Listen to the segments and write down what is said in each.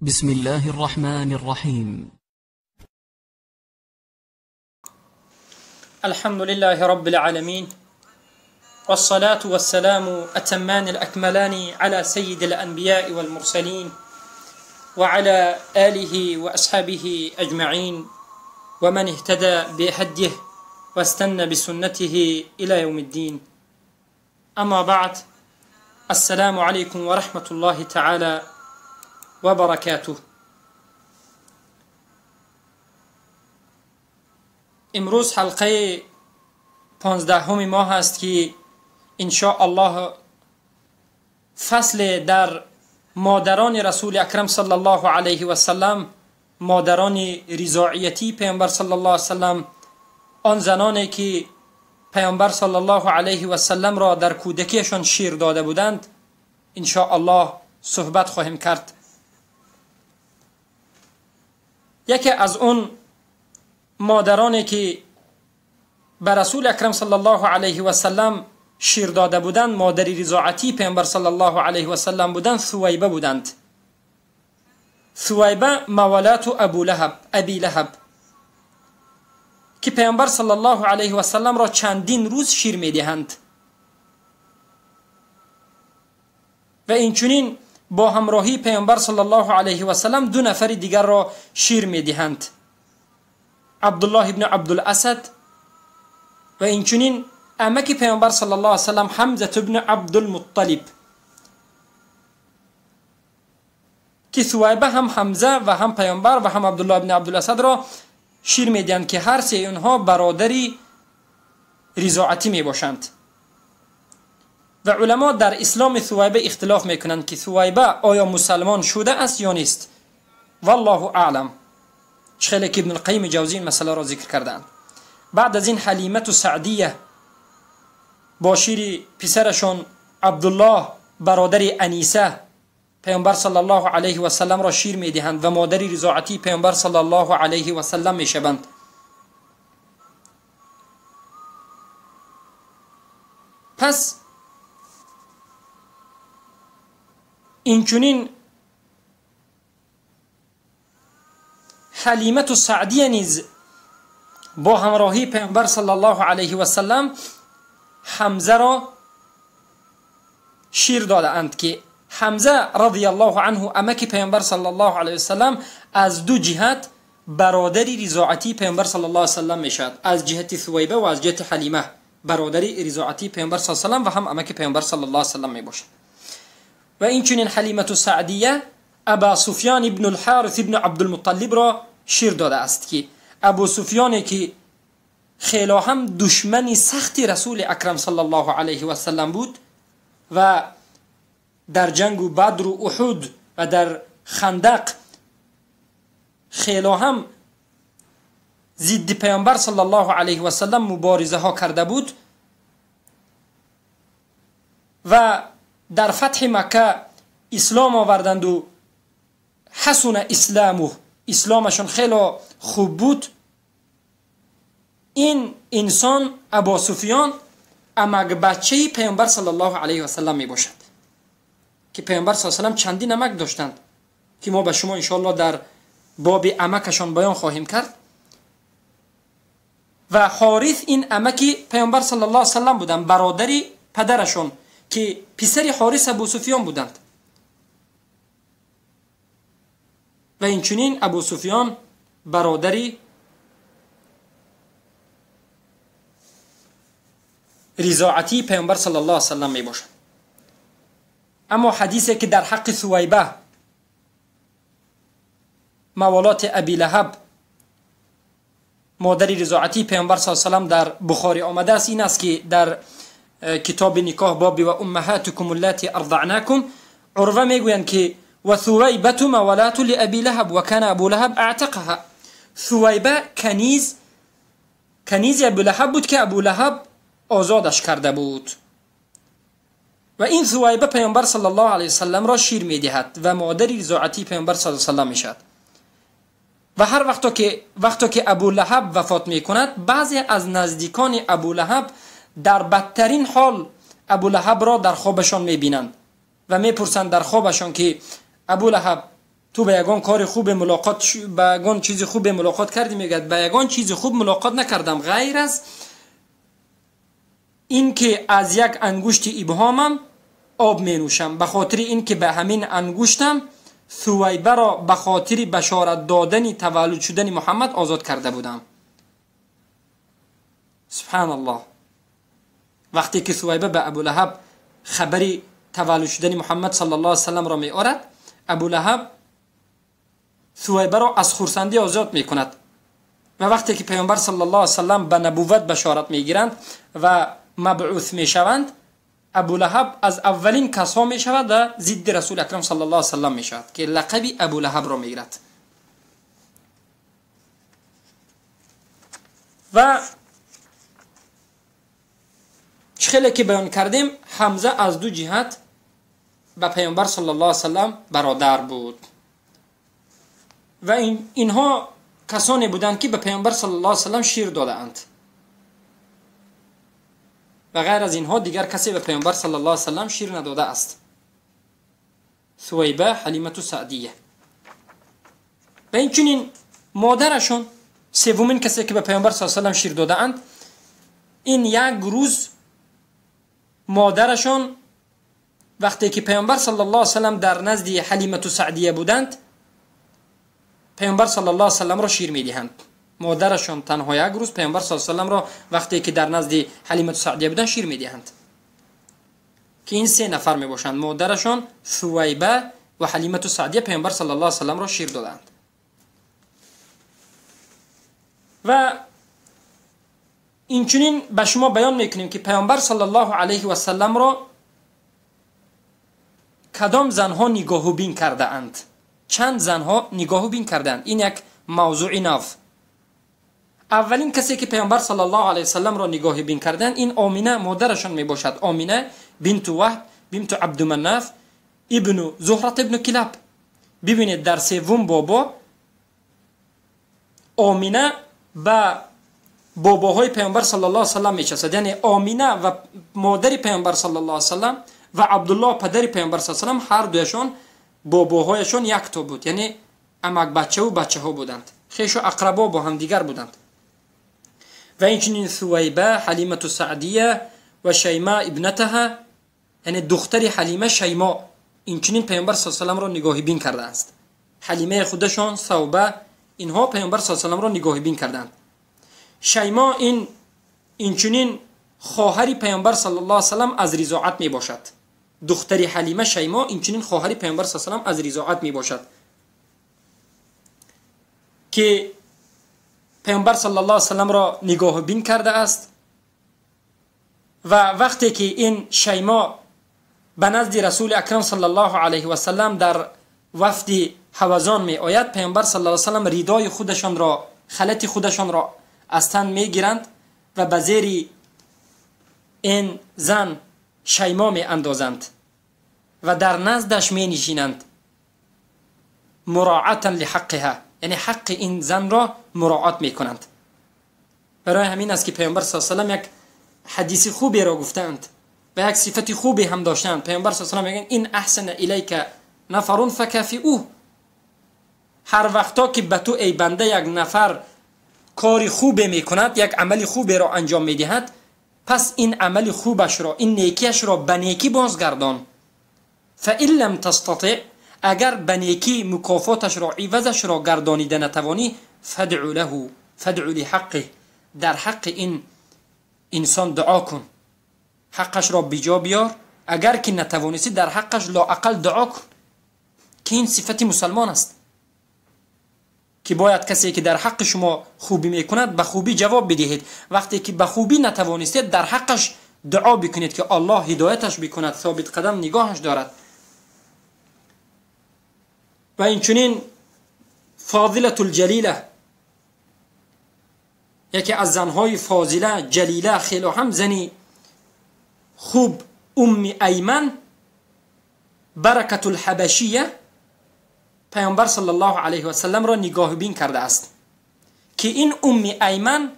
بسم الله الرحمن الرحيم. الحمد لله رب العالمين، والصلاة والسلام أتمان الأكملان على سيد الأنبياء والمرسلين وعلى آله وأصحابه أجمعين ومن اهتدى بهديه واستنى بسنته إلى يوم الدين. أما بعد، السلام عليكم ورحمة الله تعالى وبركاته. امروز حلقه 15 ماه است که ان شاء الله فصل در مادران رسول اکرم صلی الله علیه و سلم، مادران رضاعیتی پیامبر صلی الله علیه و سلم، آن زنانی که پیامبر صلی الله علیه و سلم را در کودکیشان شیر داده بودند، ان شاء الله صحبت خواهیم کرد. یکی از اون مادرانی که به رسول اکرم صلی الله علیه و سلم شیر داده بودند، مادری رضاعتی پیامبر صلی الله علیه و سلم بودند، ثویبه بودند. ثویبه مولات ابو لهب، ابی لهب، که پیامبر صلی الله علیه و سلم را چندین روز شیر میدهند و اینچنین با همراهی پیامبر صلی الله علیه و سلم دو نفر دیگر را شیر میدهند، عبدالله ابن عبدالاسد و اینچنین عمک پیامبر صلی الله علیه و سلم حمزه ابن عبدالمطلب، که ثویبه هم حمزه و هم پیامبر و هم عبدالله ابن عبدالاسد را شیر میدهند که هر سه اونها برادری رضاعتی میباشند. و علما در اسلام ثویبه اختلاف میکنند که ثویبه آیا مسلمان شده است یا نیست. والله اعلم. خیلی که ابن القیم جوزی این مسئله را ذکر کردند. بعد از این حلیمه سعدیه با شیر پسرشان عبدالله برادر انیسه پیامبر صلی الله علیه و سلم را شیر میدهند و مادر رضاعتی پیامبر صلی الله علیه و سلم میشوند. پس اینچنین حلیمه سعدیه نیز با همراهی پیامبر صلی الله علیه و سلم حمزه را شیر داده اند که حمزه رضی الله عنه عمک پیامبر صلی الله علیه و سلم از دو جهت برادر رضاعتی پیامبر صلی الله علیه و سلم میشد، از جهت ثویبه و از جهت حلیمه برادر رضاعتی پیامبر صلی الله علیه و سلم و هم عمک پیامبر صلی الله علیه و سلم میباشد. و اینچنین حلیمه سعدیه ابا سفیان ابن الحارث ابن عبدالمطلب را شیر داده است که ابو سفیان که خیلی هم دشمن سخت رسول اکرم صلی الله علیه و سلم بود و در جنگ بدر و احد و در خندق خیلی هم ضد پیامبر صلی الله علیه و سلم مبارزه ها کرده بود و در فتح مکه اسلام آوردند و حسن اسلامه، اسلامشون خیلی خوب بود. این انسان ابا سفیان عمک بچه پیامبر صلی الله علیه و سلم می باشد که پیامبر صلی الله علیه و سلم چندین عمک داشتند که ما به شما انشاءالله در باب عمکشان بیان خواهیم کرد. و حارث این عمک پیامبر صلی الله علیه و سلم بودند، برادری پدرشون که پسر حارث ابو سفیان بودند. و اینچنین ابو سفیان برادری رضاعتی پیامبر صلی الله علیه و سلم می باشد. اما حدیثی که در حق ثویبه موالات ابی لهب مادر رضاعتی پیامبر صلی الله علیه و سلم در بخاری آمده است این است که در کتاب نکاح باب و امهاتکم اللاتی ارضعناکم عروه میگویند که و ثویبه مولات لابی لهب و کان ابو لهب اعتقها. ثویبه کنیز ابو لهب بود که ابو لهب آزادش کرده بود و این ثویبه پیامبر صلی الله علیه و سلم را شیر میدهد و مادر رضاعتی پیامبر صلی الله علیه و سلم میشد. و هر وقتا که ابو لهب وفات میکند، بعضی از نزدیکان ابو لهب در بدترین حال ابو لهب را در خوابشان میبینند و میپرسند در خوابشان که ابو لهب تو به یگان کار خوب ملاقات، به یگان چیز خوب ملاقات کردی؟ میگه به یگان چیز خوب ملاقات نکردم غیر از اینکه از یک انگشت ابهامم آب می نوشم، به خاطر اینکه به همین انگشتم ثویبه را به خاطر بشارت دادن تولد شدن محمد آزاد کرده بودم. سبحان الله. وقتی که ثویبه به ابو لهب خبری تولد شدن محمد صلی الله علیه وسلم را می آورد، ابو لهب ثویبه را از خرسندی آزاد می کند. و وقتی که پیامبر صلی الله علیه وسلم به نبوت بشارت می گیرند و مبعوث می شوند، ابو لهب از اولین کسا می شود و ضد رسول اکرم صلی الله علیه وسلم می شود که لقب ابو لهب را می گیرد. و خیلی که بیان کردیم، حمزه از دو جهت به پیامبر صلی الله علیه وسلم برادر بود و اینها کسانی بودند که به پیامبر صلی الله علیه وسلم شیر دادند و غیر از اینها دیگر کسی به پیامبر صلی الله علیه وسلم شیر نداده است. ثویبه، حلیمه سعدیه. و اینچنین مادرشون، سومین کسی که به پیامبر صلی الله علیه وسلم شیر داده اند، این یک روز مادرشون وقتی که پیامبر صلی الله علیه وسلم در نزد حلیمه سعدیه بودند، پیامبر صلی الله علیه وسلم را شیر میدهند. مادرشون تنها یک روز پیامبر صلی الله علیه وسلم را وقتی که در نزد حلیمه سعدیه بودند شیر میدهند، که این سه نفر میباشند: مادرشون، ثویبه و حلیمه سعدیه پیامبر صلی الله علیه وسلم را شیر دادند. و اینچنین به شما بیان میکنیم که پیامبر صلی الله علیه و سلم را کدام زنها نگاه و بین کرده اند، چند زنها نگاه و بین کردند. این یک موضوع نو. اولین کسی که پیامبر صلی الله علیه و سلم را نگاه بین کردند این آمینه مادرشان می باشد. آمینه بنت وهب بنت عبدمناف ابن زهرة ابن کلاب. ببینید در سوم بابا آمینه به باباهای پیامبر صلی الله علیه و سلم میچسبد، یعنی آمینه و مادر پیامبر صلی الله علیه و سلم و عبدالله پدر پیامبر صلی الله علیه و سلم هر دویشان باباهایشان یک تا بود، یعنی امک بچه و بچه ها بودند، خویش و اقربا با هم دیگر بودند. و اینچنین ثویبه، حلیمه سعدیه و شیما ابنتها، یعنی دختر حلیمه شیما، اینچنین پیامبر صلی الله علیه و سلم را نگاهی بین کرده است. حلیمه خودشان، ثوبه، اینها پیامبر صلی الله علیه و سلم را نگاهی بین کردند. شیما این اینچنین خواهر پیامبر صلی الله علیه و سلم از رضاعت می باشد. دختر حلیمه شیما اینچنین خواهر پیامبر صلی الله علیه و سلم از رضاعت می باشد که پیامبر صلی الله علیه و سلم را نگاه بین کرده است. و وقتی که این شیما به نزد رسول اکرم صلی الله علیه و سلم در وفد حوزان می آید، پیامبر صلی الله علیه و سلم ردای خودشان را، خلط خودشان را از تن می گیرند و به زیر این زن شیما می اندازند و در نزدش می نشینند، مراعاتا لحقها، یعنی حق این زن را مراعات می کنند. برای همین است که پیامبر صلی الله علیه و سلم یک حدیث خوبی را گفتند و یک صفت خوبی هم داشتند. پیامبر صلی الله علیه و سلم میگن این احسن الیک نفر فکافئوه، هر وقتا که به تو ای بنده یک نفر کار خوبی میکند، یک عمل خوبی را انجام میدهد، پس این عمل خوبش را، این نیکیش را به نیکی بازگردان. فإن لم تستطع، اگر به نیکی مکافاتش را، عوضش را گردانیده نتوانی، فدع له، فدع لحقه، در حق این انسان دعا کن، حقش را بجا بیار. اگر که نتوانستی در حقش لااقل دعا کن، که این صفت مسلمان است که باید کسی که در حق شما خوبی میکند به خوبی جواب بدهید. وقتی که به خوبی نتوانستید در حقش دعا بکنید که الله هدایتش بکند، ثابت قدم نگاهش دارد. و اینچنین فاضلة الجلیله، یکی از زنهای فاضله جلیله، خیلی هم زنی خوب، ام ایمن برکت الحبشیه، پیامبر صلی الله علیه و سلم را نگاه بین کرده است که این ام ایمن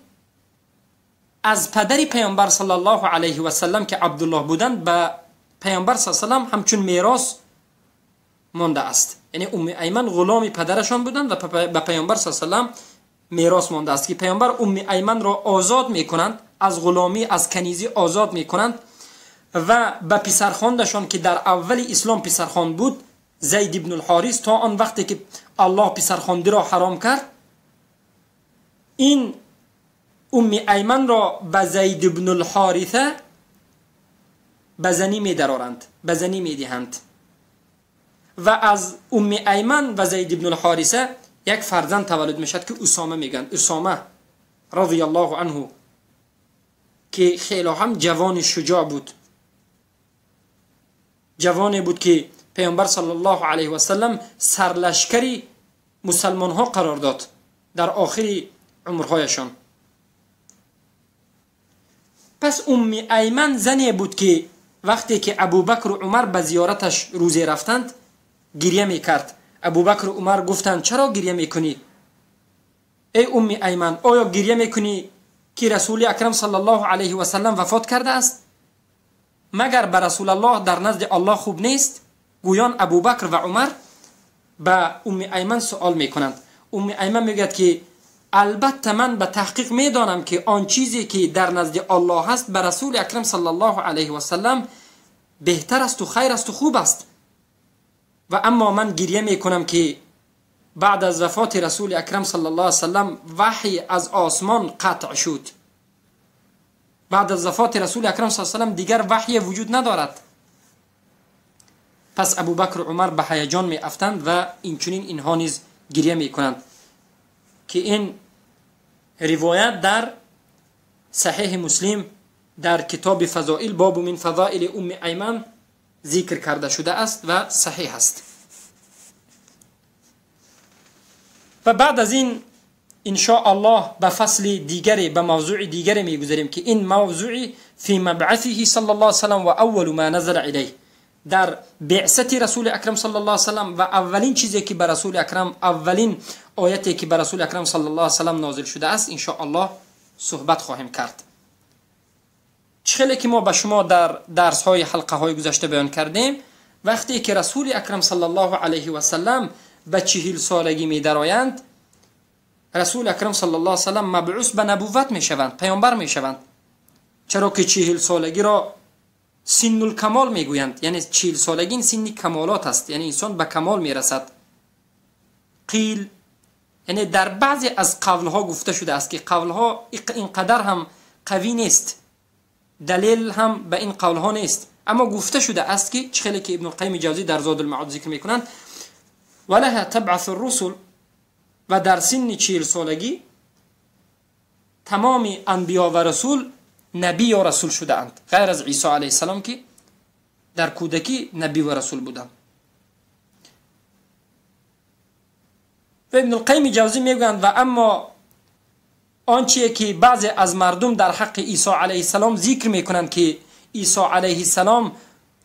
از پدر پیامبر صلی الله علیه و سلم که عبدالله بودند به پیامبر صلی الله علیه و سلم همچون میراث مانده است. یعنی ام ایمن غلام پدرشان بودند و به پیامبر صلی الله علیه و سلم میراث مانده است که پیامبر ام ایمن را آزاد میکنند، از غلامی، از کنیزی آزاد میکنند و به پسرخواندشان که در اول اسلام پسرخواند بود، زید ابن الحارث، تا آن وقتی که الله پسرخواندی را حرام کرد، این ام ایمن را به زید ابن الحارثه به زنی میدرارند، به زنی میدهند و از ام ایمن و زید ابن الحارثه یک فرزند تولد میشد که اسامه میگن، اسامه رضی الله عنه، که خیلی هم جوان شجاع بود، جوانی بود که پیامبر صلی الله علیه و سلم سرلشکری مسلمان ها قرار داد در آخر عمرهایشان. پس ام ایمن زنی بود که وقتی که ابوبکر و عمر به زیارتش روزی رفتند گریه میکرد. ابوبکر و عمر گفتند چرا گریه میکنی ای ام ایمن؟ آیا گریه میکنی که رسول اکرم صلی الله علیه و سلم وفات کرده است؟ مگر به رسول الله در نزد الله خوب نیست؟ گویان ابوبکر و عمر به ام ایمن سوال میکنند. ام ایمن میگوید که البته من به تحقیق میدانم که آن چیزی که در نزد الله هست به رسول اکرم صلی الله علیه و سلم بهتر است و خیر است و خوب است، و اما من گریه میکنم که بعد از وفات رسول اکرم صلی الله علیه و سلم وحی از آسمان قطع شد. بعد از وفات رسول اکرم صلی الله علیه و سلم دیگر وحی وجود ندارد. پس ابوبکر و عمر به هیجان می افتند و اینچنین اینها نیز گریه میکنند که این روایت در صحیح مسلم در کتاب فضائل باب من فضائل ام ایمن ذکر کرده شده است و صحیح است. و بعد از این ان شاء الله به فصل دیگری، به موضوع دیگری میگذریم که این موضوع فی مبعثه صلی الله علیه و سلم و اول ما نزل علیه، در بعثت رسول اکرم صلی الله علیه و سلم و اولین چیزی که به رسول اکرم، اولین آیتی که به رسول اکرم صلی الله علیه و سلم نازل شده است ان شاء الله صحبت خواهیم کرد. چخیلی که ما به شما در درس های حلقه های گذشته بیان کردیم، وقتی که رسول اکرم صلی الله علیه و سلم به 40 سالگی می درآیند، رسول اکرم صلی الله علیه و سلم مبعوث به نبوت می شوند، پیامبر می شوند. چرا که 40 سالگی را سن الکمال می گویند، یعنی 40 سالگی سن کمالات است، یعنی انسان به کمال می رسد. قیل، یعنی در بعضی از قولها گفته شده است که قولها اینقدر هم قوی نیست، دلیل هم به این قولها نیست، اما گفته شده است که چخیلی که ابن القیم جوزی در زاد المعاد ذکر میکنند، ولها تبعث الرسل، و در سن 40 سالگی تمام انبیا و رسول نبی یا رسول شده اند، غیر از عیسی علیه السلام که در کودکی نبی و رسول بودند. و ابن القیم جوزی میگویند و اما آنچه که بعضی از مردم در حق عیسی علیه السلام ذکر میکنند که عیسی علیه السلام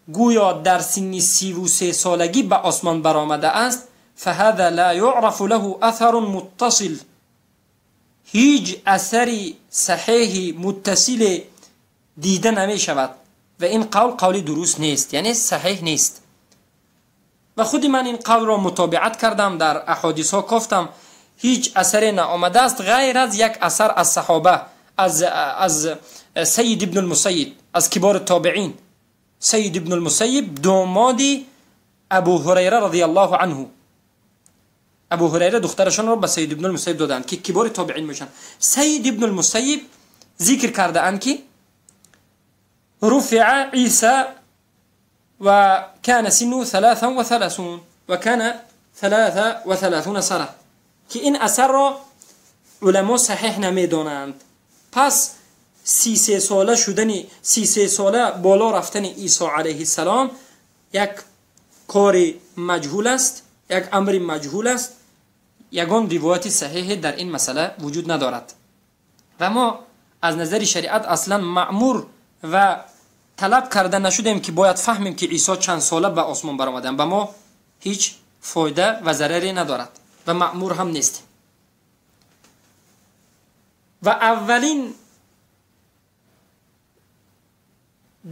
گویا در سن 33 سالگی به آسمان برآمده است، فهذا لا يعرف له اثر متصل، هیچ اثری صحیح متصل دیده نمی شود و این قول قول درست نیست، یعنی صحیح نیست. و خود من این قول را متابعت کردم، در احادیث ها گفتم هیچ اثری نآمده است غیر از یک اثر از صحابه، از سید ابن المسیب، از کبار تابعین. سید ابن المسیب داماد ابو هریره رضی الله عنه، ابو هریره دخترشان را به سید ابن المسیب دادند که کبار تابعین میشن. سید ابن المسیب ذکر کرده اند که رفع عیسی و كان سنه 33 و كان 33 سنه، که این اثر را علما صحیح نمیدانند. پس 33 ساله شدن، 33 ساله بالا رفتن عیسی علیه السلام یک کار مجهول است، یک امر مجهول است، یگان روایت صحیح در این مسئله وجود ندارد و ما از نظر شریعت اصلا مأمور و طلب کرده نشدیم که باید فهمیم که عیسی چند ساله به آسمان برآمدن، به ما هیچ فایده و ضرری ندارد و مأمور هم نیستیم. و اولین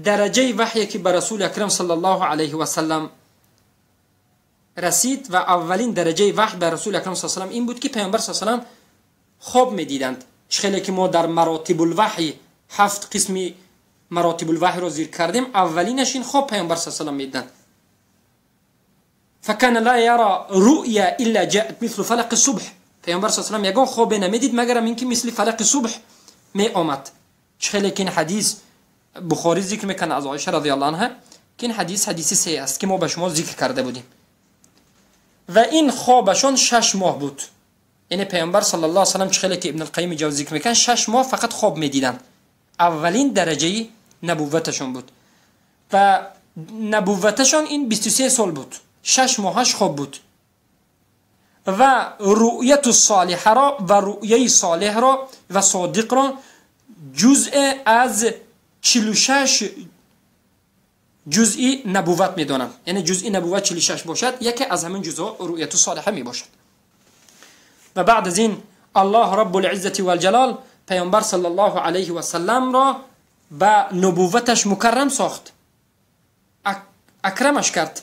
درجه وحی که به رسول اکرم صلی الله علیه و سلم رسید و اولین درجه وحی به رسول اکرم صلی الله علیه و سلم این بود که پیامبر صلی الله علیه و سلم خواب میدیدند. خیلی که ما در مراتب الوحی 7 قسمی مراتب الوحی را ذکر کردیم، اولینش این خواب پیامبر صلی الله علیه و سلم میدیدند. فکان لا یرا رؤیا الا جاءت مثل فلق الصبح. پیامبر صلی الله علیه و سلم یگان خواب نمیدید مگر اینکه مثل فلق صبح می آمد. خیلی که این حدیث بخاری ذکر میکنه از عایشه رضی الله عنها که این حدیث حدیث صحیح است که ما به شما ذکر کرده بودیم. و این خوابشان 6 ماه بود. یعنی پیامبر صلی الله علیه و سلم خیلی که ابن القیم جوزی ذکر میکنه 6 ماه فقط خواب میدیدند. اولین درجه نبوتشان بود و نبوتشان این 23 سال بود، 6 ماهش خواب بود. و رؤیت صالحه را و رؤیه صالح را و صادق را جزء از 46 جزئی نبوت میدانند. یعنی جزئی نبوت 46 باشد، یکی از همین جزء رؤیت صالحه می باشد. و بعد از این الله رب العزة والجلال پیامبر صلی الله علیه و سلم را به نبوتش مکرم ساخت، اکرمش کرد.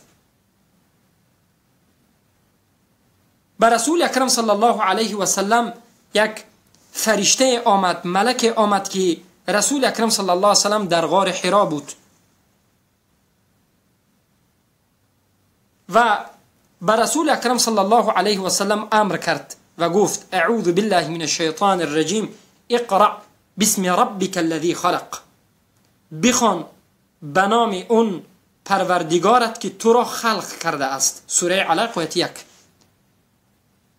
به رسول اکرم صلی الله علیه و سلم یک فرشته آمد، ملک آمد که رسول اکرم صلی الله علیه و سلم در غار حرا بود و به رسول اکرم صلی الله علیه و سلم امر کرد و گفت اعوذ بالله من الشیطان الرجیم اقرأ باسم ربک الذی خلق. بخوان به نام اون پروردگارت که تو را خلق کرده است. سوره علق آیت 1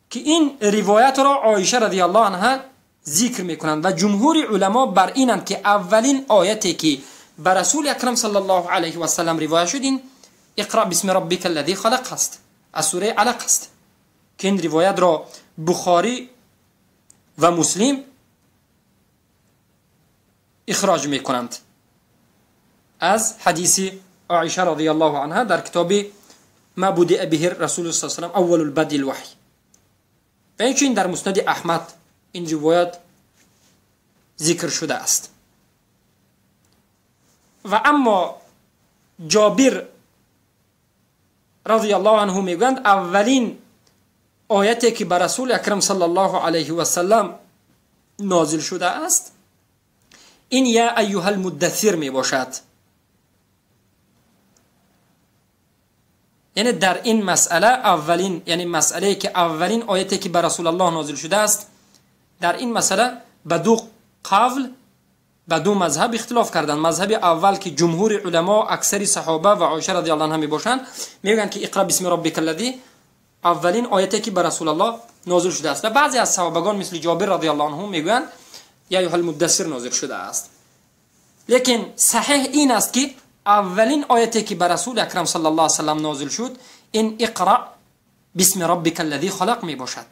که این روایت را عایشه رضی الله عنها ذکر میکنند و جمهور علما بر اینند که اولین آیتی که به رسول اکرم صلی الله علیه و سلم روایت شد این اقرأ باسم ربک الذی خلق است، از سوره علق است که این روایت را بخاری و مسلم اخراج میکنند از حدیث عایشه رضی الله عنها در کتاب ما بدأ به رسول صلی الله علیه و سلم اول البدء الوحی. و اینچنین در مسند احمد این روایت ذکر شده است. و اما جابر رضی الله عنه میگویند اولین آیتی که بر رسول اکرم صلی الله علیه و سلم نازل شده است این یا ایها المدثر می باشد. یعنی در این مسئله اولین، یعنی مسئله که اولین آیتی که بر رسول الله نازل شده است، در این مسئله به دو قول، به دو مذهب اختلاف کردند. مذهب اول که جمهور علما، اکثر صحابه و عایشه رضی الله عنها می باشند، میگن که اقرا بسم ربک الذی اولین آیتی که بر رسول الله نازل شده است. و بعضی از صحابگان مثل جابر رضی الله عنه میگویند یا ایها المدثر نازل شده است. لیکن صحیح این است که اولین آیتی که بر رسول اکرم صلی الله علیه و سلم نازل شد این اقرا بسم ربک الذی خلق می باشد.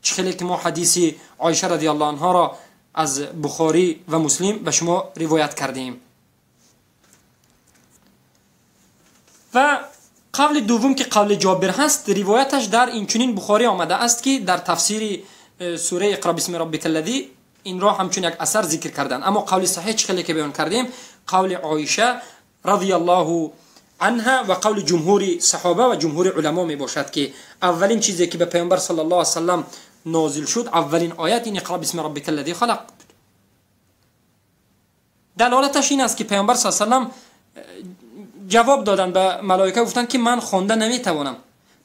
خیلی که ما حدیث عایشه رضی الله عنها را از بخاری و مسلم به شما روایت کردیم. و قول دوم که قول جابر هست، روایتش در اینچنین بخاری آمده است که در تفسیر سوره اقرا بسم ربک الذی این را همچون یک اثر ذکر کردن. اما قول صحیح خیلی که بیان کردیم قول عایشه رضی الله عنها و قول جمهور صحابه و جمهور علما می باشد که اولین چیزی که به پیامبر صلی الله علیه و سلم نازل شد اولین آیت این اقرا بسم ربک الذی خلق. دلالتش این است که پیامبر صلی الله علیه و سلم جواب دادن به ملائکه، گفتند که من خوانده نمیتوانم.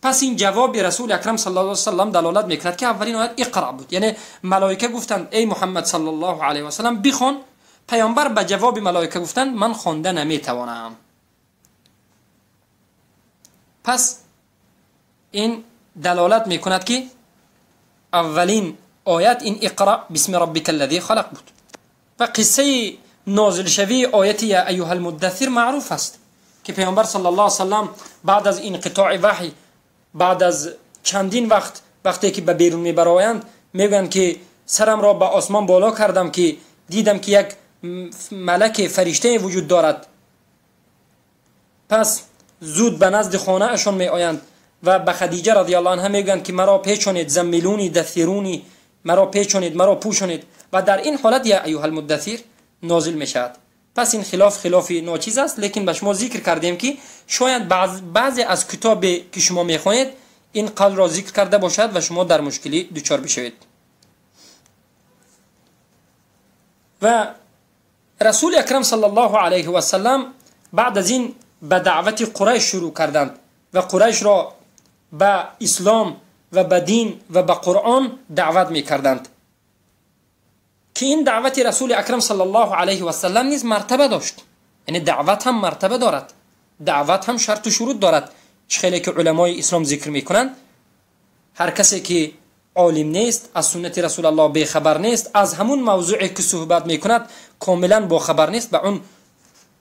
پس این جواب رسول اکرم صلی الله علیه و سلم دلالت میکند که اولین آیت اقرا بود. یعنی ملائکه گفتند ای محمد صلی الله علیه و سلم بخوان. پیامبر به جواب ملائکه گفتند من خوانده نمیتوانم. پس این دلالت میکند که اولین آیت این اقرا بسم ربک الذی خلق بود. و قصه نازل شوی آیت یا ایها المدثر معروف است که پیامبر صلی الله علیه و سلم بعد از انقطاع وحی، بعد از چندین وقت، وقتی که به بیرون میبرایند میگویند که سرم را به آسمان بالا کردم که دیدم که یک ملک فرشته وجود دارد. پس زود به نزد خانه اشان می آیند و به خدیجه رضی الله عنها میگویند که مرا پیچانید، زملونی دثرونی، مرا پیچانید، مرا پوشانید. و در این حالت یا ایها المدثر نازل می شود. پس این خلاف خلافی ناچیز است، لیکن به شما ذکر کردیم که شاید بعضی از کتاب که شما میخوانید این قول را ذکر کرده باشد و شما در مشکلی دچار بشوید. و رسول اکرم صلی الله علیه و سلم بعد از این به دعوت قریش شروع کردند و قریش را به اسلام و به دین و به قرآن دعوت میکردند که این دعوت رسول اکرم صلی الله علیه و سلم نیز مرتبه داشت. یعنی دعوت هم مرتبه دارد، دعوت هم شرط و شروط دارد. خیلی که علمای اسلام ذکر میکنند، هر کسی که عالم نیست، از سنت رسول الله بیخبر نیست، از همون موضوعی که صحبت میکند کاملا با خبر نیست، به اون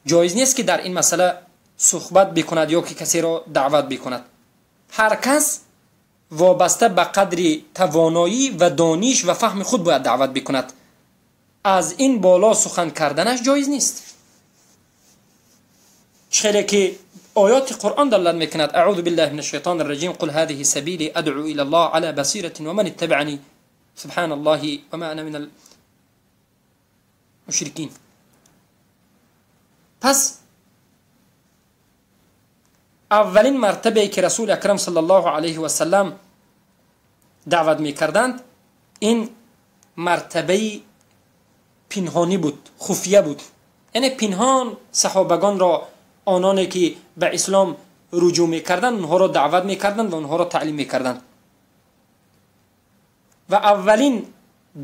جایز نیست که در این مسئله صحبت بکند یا که کسی را دعوت بکند. هر کس وابسته به قدر توانایی و دانش و فهم خود باید دعوت بکند. از این بالا سخن کردنش جایز نیست. خیلی که آیات قرآن دلالت میکند، اعوذ بالله من الشیطان الرجیم، قل هذه سبیلی ادعو الى الله على بصیرة ومن اتبعنی سبحان الله وما انا من المشرکین. پس اولین مرتبه که رسول اکرم صلی الله علیه و سلم دعوت میکردند، این مرتبه پنهانی بود، خفیه بود. یعنی پنهان صحابگان را، آنانی که به اسلام رجوع میکردند، اونها را دعوت میکردند و اونها را تعلیم میکردند. و اولین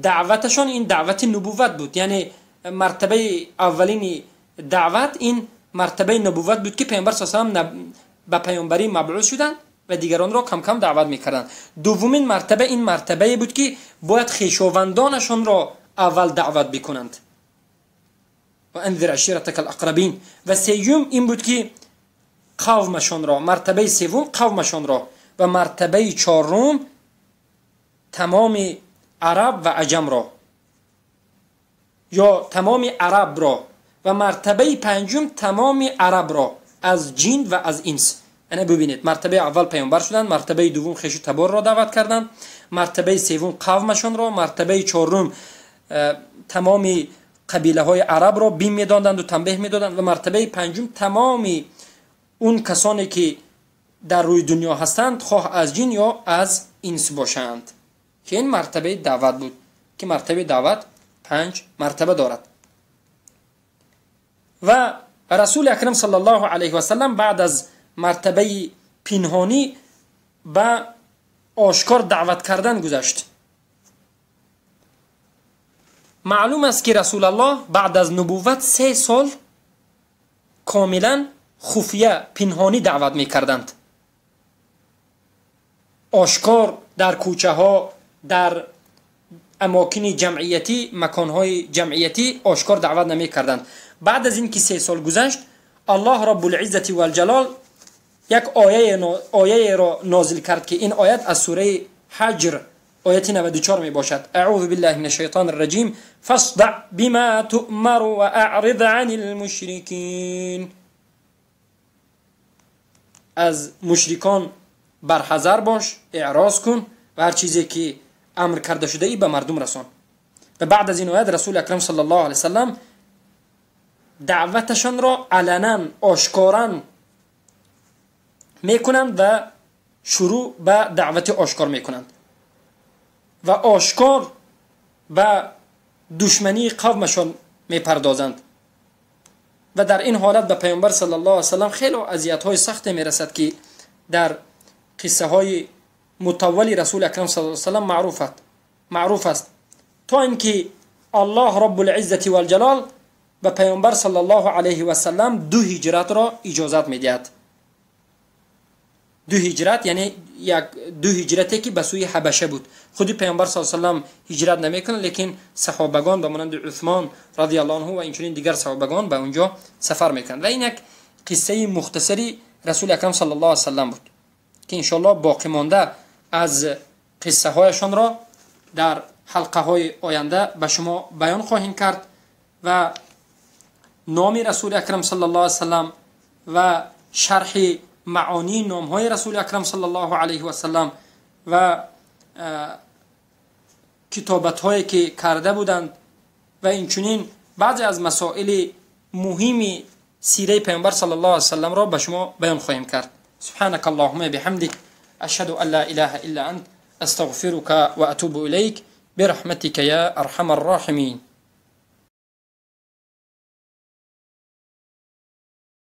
دعوتشان این دعوت نبوت بود. یعنی مرتبه اولین دعوت این مرتبه نبوت بود که پیامبر صلی الله علیه و سلم به پیامبری مبعوث شدند و دیگران را کم کم دعوت میکردند. دومین مرتبه این مرتبه بود که باید خویشاوندانشان را اول دعوت بکنند، و انذر عشیرتک الاقربین. و سیوم این بود که قومشان را، مرتبه سوم قومشان را، و مرتبه چهارم تمام عرب و عجم را یا تمام عرب را، و مرتبه پنجم تمام عرب را از جن و از انس. یعنی ببینید، مرتبه اول پیامبر شدند، مرتبه دوم خویش و تبار را دعوت کردند، مرتبه سوم قومشان را، مرتبه چهارم تمام قبیله های عرب را بیم میدادند و تنبیه میدادند، و مرتبه پنجم تمام اون کسانی که در روی دنیا هستند، خواه از جن یا از انس باشند، که این مرتبه دعوت بود که مرتبه دعوت 5 مرتبه دارد. و رسول اکرم صلی الله علیه و سلم بعد از مرتبه پنهانی به آشکار دعوت کردن گذشت. معلوم است که رسول الله بعد از نبوت 3 سال کاملا خفیه پنهانی دعوت میکردند. آشکار در کوچه ها، در اماکن جمعیتی، مکانهای جمعیتی آشکار دعوت نمیکردند. بعد از اینکه 3 سال گذشت، الله رب العزة والجلال یک آیه را نازل کرد که این آیت از سوره حجر آیت 94 می باشد. اعوذ بالله من الشیطان الرجیم، فاصدع بما تؤمر و اعرض عن المشرکین. از مشرکان برحذر باش، اعراض کن و هر چیزی که امر کرده شده ای به مردم رسان. و بعد از این آیت رسول اکرم صلی الله علیه وسلم دعوتشان را علنا آشکارا میکنند و شروع به دعوت آشکار میکنند و آشکار به دشمنی قومشان میپردازند. و در این حالت به پیامبر صلی الله علیه وسلم خیلی اذیت های سخت میرسد که در قصه های متولی رسول اکرم صلی الله علیه وسلم معروف است، تا اینکه الله رب العزة والجلال به پیامبر صلی الله علیه و سلم 2 هجرت را اجازت میدهد. 2 هجرت، یعنی 2 هجرتی که به سوی حبشه بود. خود پیامبر صلی الله علیه و سلم هجرت نمیکنه، لیکن صحابگان به مانند عثمان رضی الله عنه و اینچنین دیگر صحابگان به اونجا سفر میکنند. و این یک قصه مختصری رسول اکرم صلی الله علیه و سلم بود که انشالله باقی مانده از قصه هایشان را در حلقه های آینده به شما بیان خواهیم کرد و نام رسول اکرم صلی الله علیه و سلم و شرح معانی نام های رسول اکرم صلی الله علیه و سلم و کتابت هایی که کرده بودند و اینچنین بعضی از مسائل муҳими сираи Паёмбар саллаллоҳу алайҳи васаллам ро ба шумо баён хоҳем кард. Субҳанака Аллоҳумма биҳамдик, ашҳаду ан ла илаҳа илла ант, астағфирука ва атубу илайк бирахматика я арҳамар роҳимин.